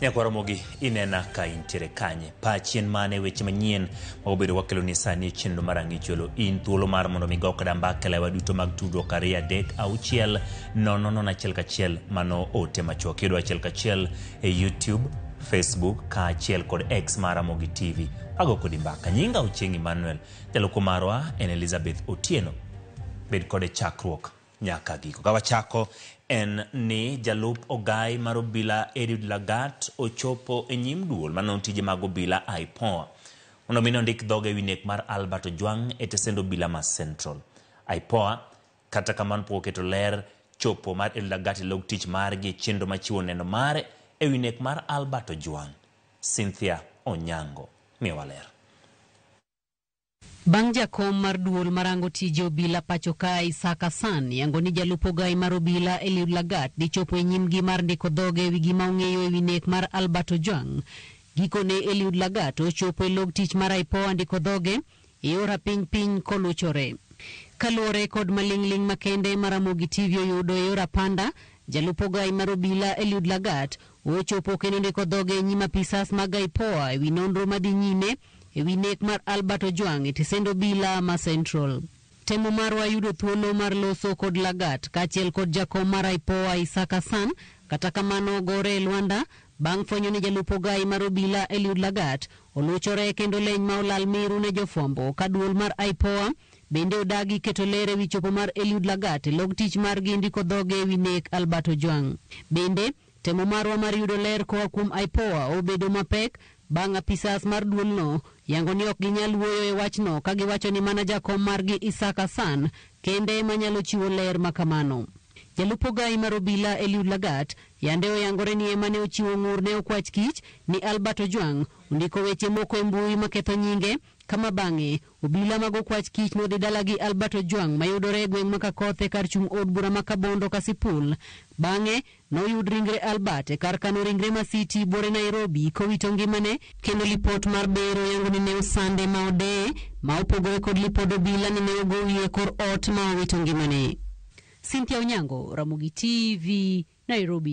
Nyakwa Ramogi, inena ka intiere kanye? Pachi en mane weche manyien ma wabedo wakeloni sani e chenro mar Ang'ich Yolo? In thuolo mar mondo mi go koda mbaka e lewa duto mag tudruok 2 3 6 0 0 1 1 mano ote machuok. Yudo 1 1 e YouTube, Facebook kaachiel kod X mar Ramogi TV. Ago kodi mbaka. Nyinga Ochieng' Emmanuel. Jaloko marwa en Elizabeth Otieno. Bed kode chakruok nyaka giko. Ka wachako en ni jalup ogai mar obila Eliud Lagat ochopo e nyim duol manono tije mag obila IPOA mondo mi nondik dhoge ewi nek mar Albert Ojwang' e tesend obila ma Central. IPOA kata kamano pok oketo ler chopo mar Eliud Lagat e log tich margi e chenro machiwo neno mare ewi nek mar Albert Ojwang'. Cynthia Onyango miyowa ler. Bang' jakom mar duol marango tije obila pacho ka Isaac Hassan yango ni jalup ogai mar obila Eliud Lagat dhi chopo e nyimgi mar ndiko dhoge ewi gima ong'eyo ewi nek mar Albert Ojwang'. Gikone Eliud Lagat ochopo e log tich mar IPOA ndiko dhoge e yor rapiny piny koluchore. Kaluwore kod maling'ling' makende ma Ramogi TV oyudo e yor apanda, jalup ogai mar obila Eliud Lagat ochopo kendo ndiko dhoge e nyim apisas mag IPOA ewi nonro madhi nyime ewi nek mar Albert Ojwang' e tesend obila ma Central. Temo marwa yudo thuolo mar loso kod Lagat kaachiel kod jakom mar IPOA Isaac Hassan, kata kamano gore e lwanda bang' fwenyo ni jalup ogai mar obila Eliud Lagat oluchore kendo leny ma olal miru ne jofwambo ka duol mar IPOA bende odagi keto ler ewi chopo mar Eliud Lagat e log tich margi ndiko dhoge ewi nek Albert Ojwang'. Bende temo marwa mar yudo ler koa kuom IPOA obedo mapek bang' apisas mar duolno yango ni ok ginyal wuoyo e wachno ka giwacho ni mana jakom margi Isaac Hassan kende ema nyalo chiwo ler makamano. Jalup ogai mar obila Eliud Lagat yande oyangore ni ema ne ochiwo ng'ur ne okwach kich ni Albert Ojwang' ondiko weche moko e mbui maketho nyinge kama bang'e obila mag okwach kich nodhi dala gi Albert Ojwang' mayudore e gweng' ma Kakoth e kar chung' od bura ma Kabondo Kasipul. Bang'e noyud ringre Albert e kar kano ringre ma City buore Nairobi kowito ngimane kendo lipot mar bero yango ni ne osande ma odeye ma opogore kod lipod obila ni ne ogo wiye kor ot ma owito ngimane. Cynthia Onyango, Ramogi TV, Nairobi.